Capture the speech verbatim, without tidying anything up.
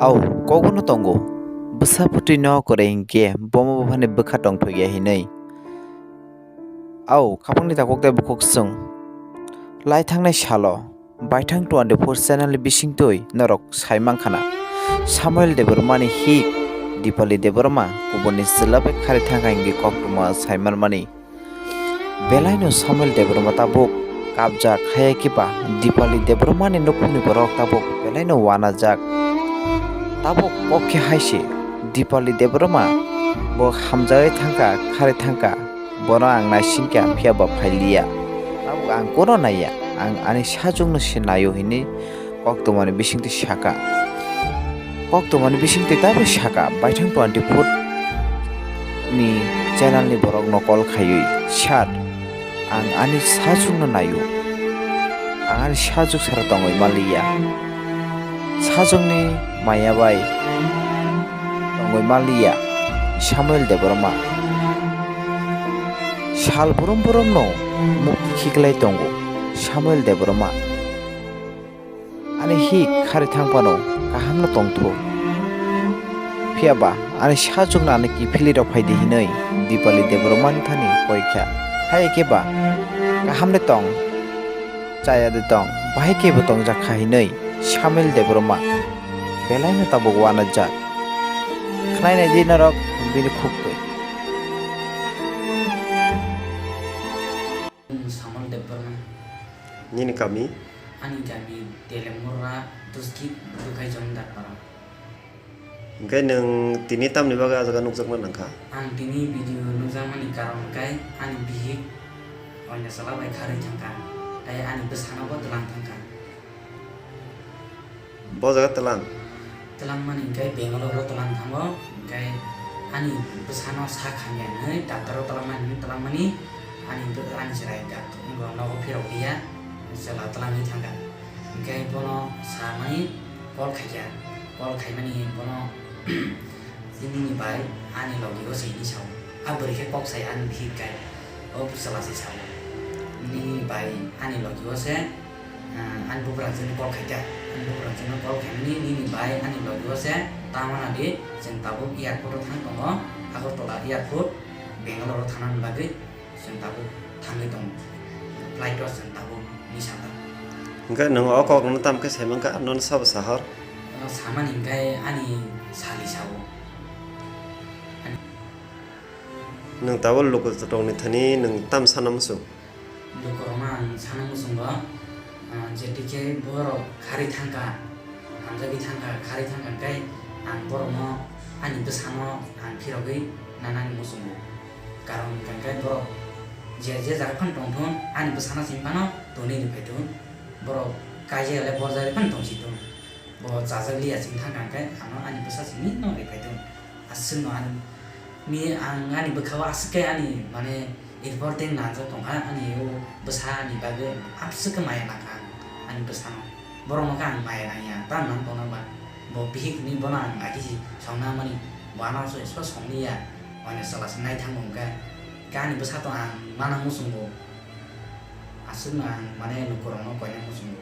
Au, kogono tongo. Bwsa phuti no kwrwi hinkhe bomo buphani bwkha tongthokya hinwi. Au, khapangni takhuk tei bukhuk chwng. Lai thangnai salo, Baithang twenty-four channel ni bisingtwi norok sai mankha na. Samuel Debbarma ni hik Dipali Debbarma kubuni chwla bai kharwi thangkha hinkhe koktwma sai manmani. Belaino Samuel Debbarma tabuk kabjak, haiya khe ba Dipali Debbarma ni nukhungni borok tabuk belaino uanajak. Tabuk kok khe hai se Dipali Debbarma bo hamjagwi thangkha, kharwi thangkha, bono ang naisingkha, phiya ba phailiya. Tabuk ang kono naiya, ang ani sajwkno se naio hinwi koktwmani bisingtwi saka. Koktwmani bisingtwi tabuk saka, Baithang twenty-four ni channel ni borokno call khaiwi, "Sir, ang ani sajwkno naio. Ang ani sajwk sara tongwi manliya. Sajwkni maya bai tongwi manliya, Samuel Debbarma. Sal borom boromno mukti khiklai tongo, Samuel Debbarma." Ani hik kharwi thang phano kahamno tongthu. Phiya ba ani sajwkno ani kiphilwi rw phaidi hinwi Dipali Debbarmani thani koi kha. Hai khe ba kaham de tong, chaya de tong, bahai khe bo tongjak kha hinwi Samuel Debbarma belaino tabuk uanajak. Khnainai di norok bini khuktwi. Samuel Debbarma. Nini kami? Ani kami Telemurra, Duski, Dukhai Jamdar Para. Hingke nwng tini tamni bagwi ah jaga nukjakma nangkha? Ang tini video nukjakmani karon hwnkhe ani bihik oinasala bai kharwi thangkha, tei ani bwsano bo twlang thangkha. Bo jaga twlang? Twlangmani hwnkhe Bangalore o twlang thango, hwnkhe ani bwsano sak hamya hwnwi doctor o twlangmani, hwnwi twlangmani ani bw-, ani chwrai dak-, wngkha nogo phirok liya, chwla twlangwi thangkha. Hwnkhe bono samani call khaikha, call khaimani bono Nini bai ani logi o se hini sao. A bwrwi khe kok sai ani bihik kai. O bwsala se sao. Nini bai ani logi o se, ah, ani bubagra chini call khai kha. Ani bubagra chini call khai mani nini bai ani logi o se tamana di chwng tabuk airport o thang tongo. Agartala airport, Bangalore o thana ni bagwi. Chwng tabuk thangwi tongo. Flight o chwng tabuk misa tongo. Hwnkhe nwng o kok no tamo khe sai mankha, nono sabo sahor? O samani hwnkhe ani sali sao. Nwng tabuk lukurokni thani nwng tamo sana muchung? Lukurokno ang sana muchungo, ah, jetikhe borok kharwi thangkha, hamjagwi thangkha, kharwi thangkha hwnkhe ang borokno ani bwsano ang phirogwi nanani muchungo. Karon hwnkhe borok je, je jaga phano tongthun, ani bwsano chini phano tonwi rwphaithun. Borok kaijak le borjak phano tongsitung. Bo chajak liya chini thangkha hwnkhe ano ani bwsa chini no rwphaithun. Aswkno ani, mi ang ani bwkhao aswk khe ani mane important nangjak tongkha ani o bwsa ni bagwi aswk khe maya nangkha ang ani bwsano. Borokno khe ang maya nangya, tamo nang tongna ba? Bo bihik hinwi bono ang agisi songna mani, bo ano aswk songli ya, oino chwla se naithang bo hwnkhe. Khe ani bwsa to ang mana muchungo. Aswkno ang mane lukurokno koina muchungo.